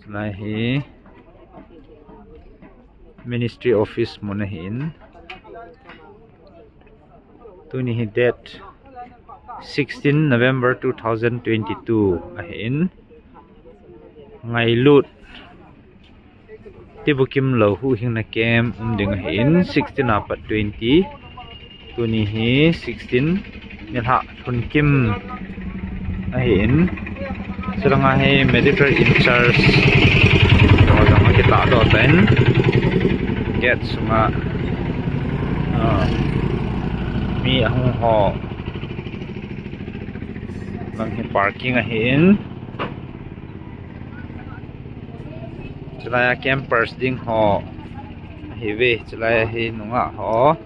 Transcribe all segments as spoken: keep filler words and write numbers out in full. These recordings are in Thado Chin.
Lai hi Ministry Office mun ahin. Tuni hi date sixteen November two thousand twenty-two ahin. Ngailut Tibukim lou huhhingna camp um ding ahin, sixteen apat twenty. Tuni hi sixteen, nilhah lhunkim ahin. Chulanga hi medical in charge ho jong akitah doh tan. Gate sunga, ah, mi ahung ho. Lang hi parking ahin. Chulai a campers ding ho ahiuve, chulai a hi nungah ho.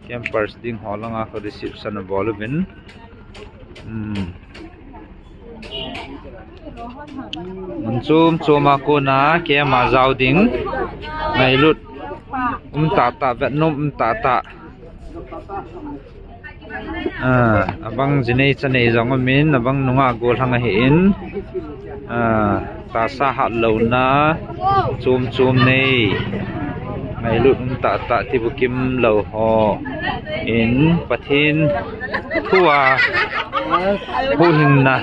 Campers ding ho langa kho reception abol uvin. Hmm. Mun chom chom a kona camp a jao ding. Ngailut um tahtah, vetnom um tahtah. Ah, abang jinei chanei jong umin, abang nungah gollhang ahin. Ah, tahsa hatlouna, chom chom nei, ngailut um tahtah, tibukim lou ho in Pathen thua huhhingna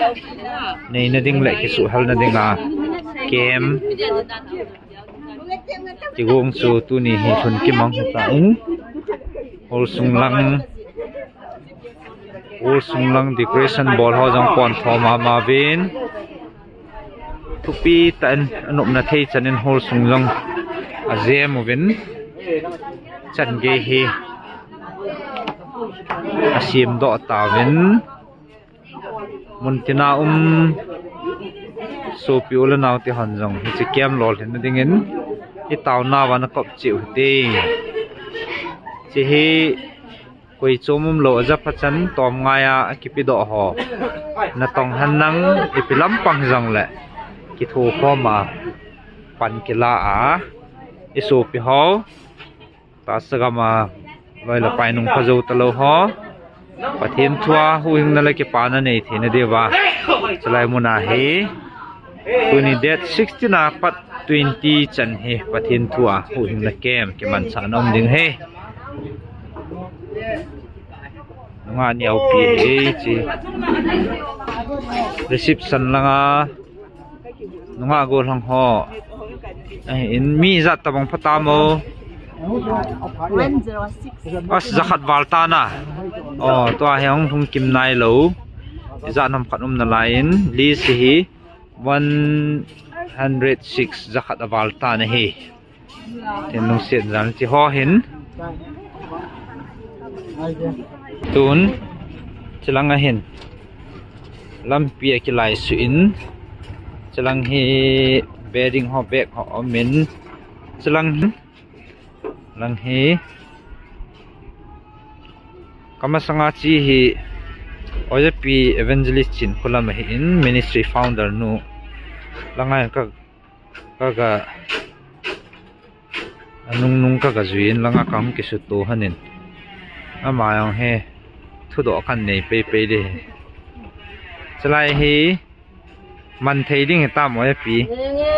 neina ding le kisuhhalna dinga camp. Tigong chu tuni hi lhunkim ahung hitan, hall sung lang, hall sung lang decoration bol ho jong pontho mama uvin, thupi tah in anopna thei chan in hall sung jong ajem uvin, chan gei hi asem doh tauvin. Muntina um sopi u le nao te hon jong hiche camp lolhinna dingin i taonauva na kop cheh u hite. Hiche hi koi chom umlou, aja pha chan tom ngai a akipedoh ho natong henlang, ipi lampang hijongle kithokhom a pan kila a, i sopi ho tahsa gam a loi le pai nung pha jou talou ho, Pathen thua huhhingna le kipana nei theina diuva, chulai muna hi tuni date sixteen apat twenty chan hi Pathen thua huhhingna camp kimanchahna um ding ahi. Nungah neopi hi hiche reception langa nungah gollhang ho ahin. Mi ijat tabang pha tam o? One zero six. As, jakhat val tan a. O, tua hi ahung lhung kim nailou. Ijat ham khat um nalai in, list hi one hundred six, jakhat aval tan ahi. Tin lungset jan hiche ho hin. Tun, chulang a hin lampi akilai suh in, chulang hi bedding ho, bag ho um in, chulang hin, lang hi kamasanga che hi Ojapi Evangelist Chinkholam ahin, ministry founder nu. Langa hin ka Kaga, anung nung kaga jui in langa kahung kisuto hanin. Ama jong hi thudoh kanei peipei ding. Chulai hi manthei ding hitam o, Ojapi? Nge, nge,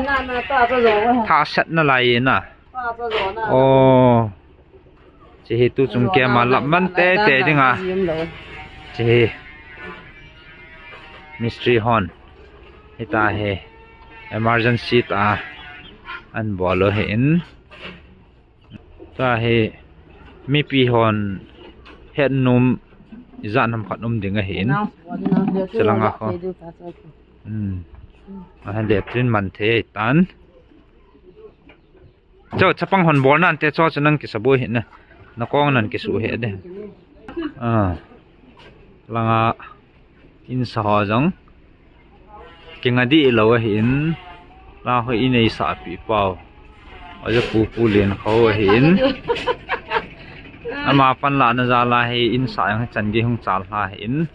na, na, ta, ta, jo, wa. Thah set nalai na. Ta, ta, jo, na, na. O. Hiche hi tuchung camp a lam man tete ding a. Hiche hi mistri hon hitia hi emergency tah a anabol u ahin. Tua hi mipi hon hetnom ijat ham khat um ding ahin. Chulanga kho. Hmm. Ahin le trin man thei tan. Cho, chapang hon bol nante cho, cho nang kisa boi hih na. Na kong nang kisu hih de. Ah. Langa insa ho jong kinga dih lou ahin. La ho inei sah pi pau. Aja pu pu len kho ahin. Ama panlahna jal a hi insa jong hi chan gei hung chal lha ahin.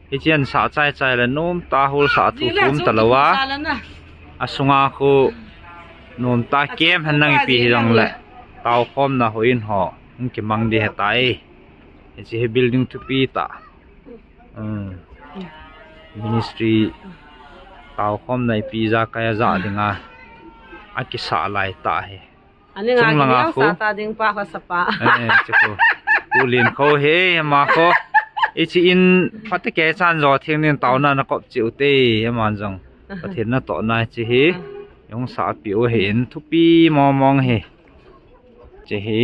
Hiche a sah chai chai le nomtah hol sah thu thum talou a. Asunga khu nomtah kem hen nang ipi hijongle. Taokhomna houin ho hung kimang ding ahitai. Hiche hi building thupi tah. Hmm. Ministry Tao khom nai pi ja kai ja dinga. A kisa lai ta he. Ani nga chung langa ki khu. Sa ta ding pa kho sapa. Eh, chu khu. Pu Lin kho he, ama kho. Ichi in phat ke chan jo thing nin taona na kop chi u te, ama jong. Pathen na to na chi hi. Jong sa pi u he in thupi mong mong he. Chi hi.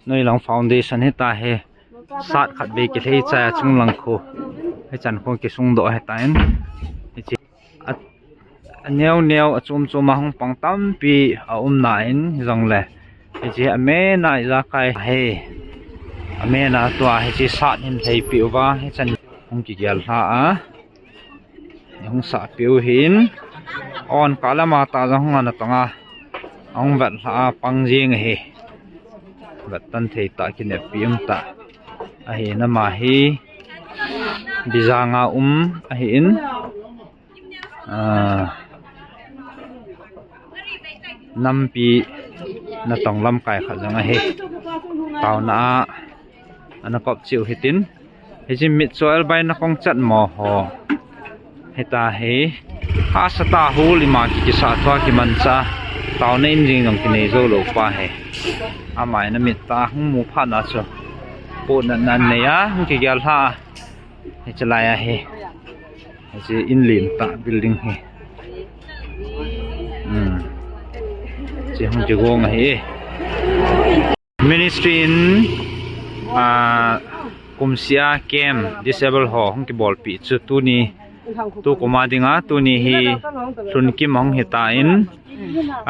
Noi lang foundation hi ta he. Sat khat be ki thei cha chung lang khu. He chan khu ki sung do he ta in. Ichi. A, a neo neo a chum chum a hung pang tampi a um na in jong le. Hichi a mena i ja kai he. A mena tua hichi sat hin thei pi uva hichan hung ki gel hla a. Hung sa pi u hin. On ka lama ta jong hung ana tonga. Hung vet hla a pang jing he. Vet tan thei ta ki nep pi um ta. A hi na ma hi. Bizanga um a hi in. Ah, nampi na tong lamkai khat jong ahi. Taona a, ana kop chiu hitin. Hichi mit chu elbai na kong chat mo ho. Hita hi. Hasa ta hul ima ki kisa tua ki mancha. Taona in jing jong ki nei jo lo pa he. Amai na mit ta hung mu pha na chu. Pu na nan nei a, hung ki gel ha. Hichi lai a hi. Hichi in lim ta building hi. Hmm. Chi hung chi gong a hi. Ministry in, ah, kumsia camp disable ho hung ki bolpi chu tuni tu kuma dinga tuni hi lhun kim hung hita in.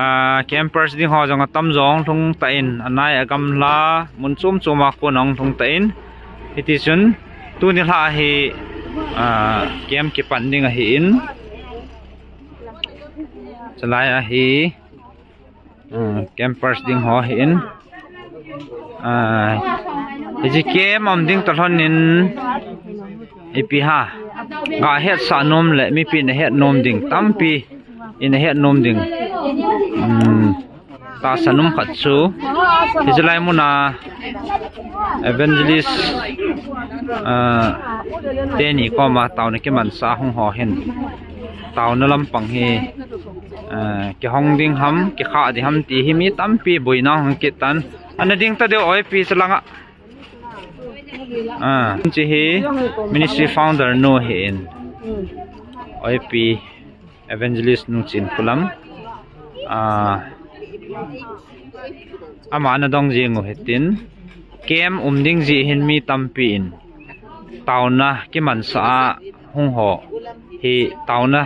Ah, campers ding ho jong atam jong lhung ta in, anai agamla, mun chom chom a kon hung lhung ta in. Hiti chun, tuni lha hi, ah, camp kipan ding ahi in. Chalai ahi, ah, campers ding ho hi in. Ah, hichi camp um ding ta lhon in, ipi ha. Ga het sa nom le, mipi na het nom ding, tampi. In a het nom ding. Um, ta sa nom khat chu. Hichi lai muna evangelist, ah, teni koma taona kiman sa hung ho hin. Taona lampang hi, ah, ki hong ding ham, ki kha ding ham ti hi mi tampi boina hung kit tan. Ana ding ta deu oi pi sa langa. Ah, chi hi ministry founder nu hi in. Oi pi. Evangelist nu chin kulam. Ah, ama na dong jing u hitin. Camp um ding ji hin mi tampi in. Taona kiman sa a hung ho. Hi taona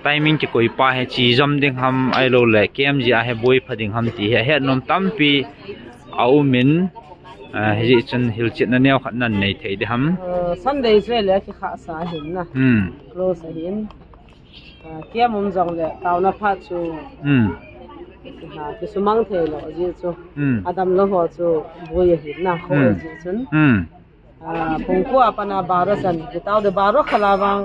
timing ki koi pa he chi jom ding ham ai lo le camp ji a he boi pha ding ham ti he het nom tampi a um in. Ah, hi ji chun hilchetna neo khat nan nei thei di ham. Uh, Sunday chu le ki kha sa hin na. Hmm. Close hin. Ah, camp um jong le, taona phat chu. Hmm. Ha, kisumang thei lo, ji chu. Hmm. Adam lo ho chu, boi ahi na, ho ji chun. Hmm. Ah, pung kua pana baro chan, kitao de baro khala vang,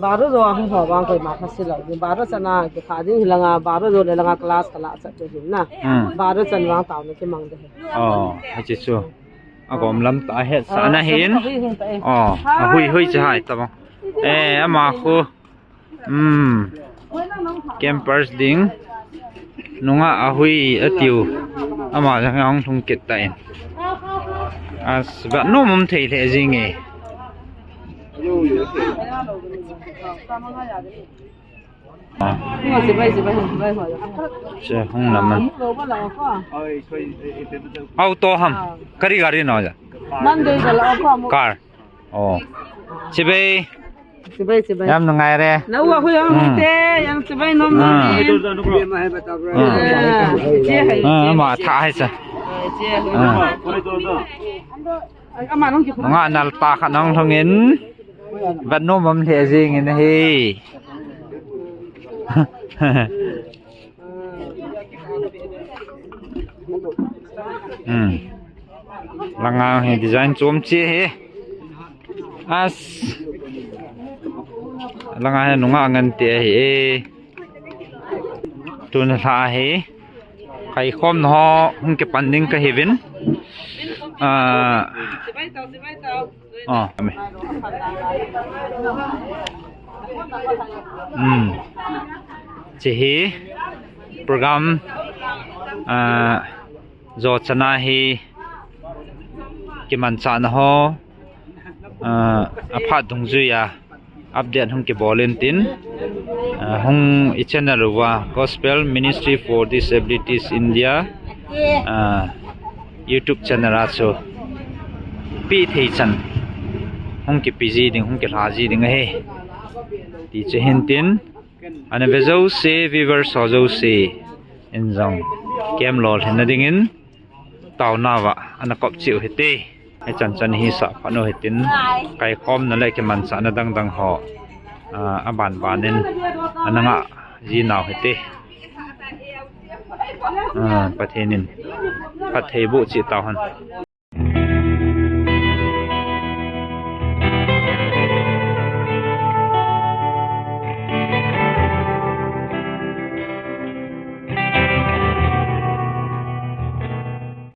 baro jo a hung ho vang koi ma kha si lo. Ni baro chan a, kikha ding hilanga, baro jo le langa class kala chat chu hin na. Hmm. Baro chan vang taona kimang de he. Oh, ha chi chu. Agom lam ta het sa na hin. Oh, a hui hui chi hai ta bang. Eh, ama khu. Hmm. Campers ding. Nunga a hui a tiu. Ama jang hung thung kit ta in. As ba no mum thei le jing e. Che hung naman. Auto ham. Kari gari na ja. Car. Oh. Chibai. Chibai, chibai. Yam nungai re. Na wa hu yam te, yam chibai nom nom. Ah, ma tha hai sa. Nunga nal ta kha nong thong in. Vat nom bam le jing in hi. Hmm. Langa hi design chom chi hi. As. Langa hi nunga ngan te hi. Tun la hi. Kai khom no hung ke pan ding ka hi vin. Ah. Oh, ame. Hmm. Chehi program, ah, jo chana hi kimanchahna ho, ah, aphat dungjuiya update hung kibol intin, ah, hung i channel uva Gospel Ministry for Disabilities India, ah, YouTube channel a chu peh thei chan hung kipe ji ding, hung kilha ji ding ahi. Ti chu hintin, ana ve jouse, viewers ho jouse in jong camp lolhinna dingin taonauva ana kop cheh u hite. Hichan chan hi sah phat u hitin, kaikhomna le kimanchahna dangdang ho, ah, aban banin ana ngah ji nau hite. Ah, Pathen in phatthei boh cheh tauhen.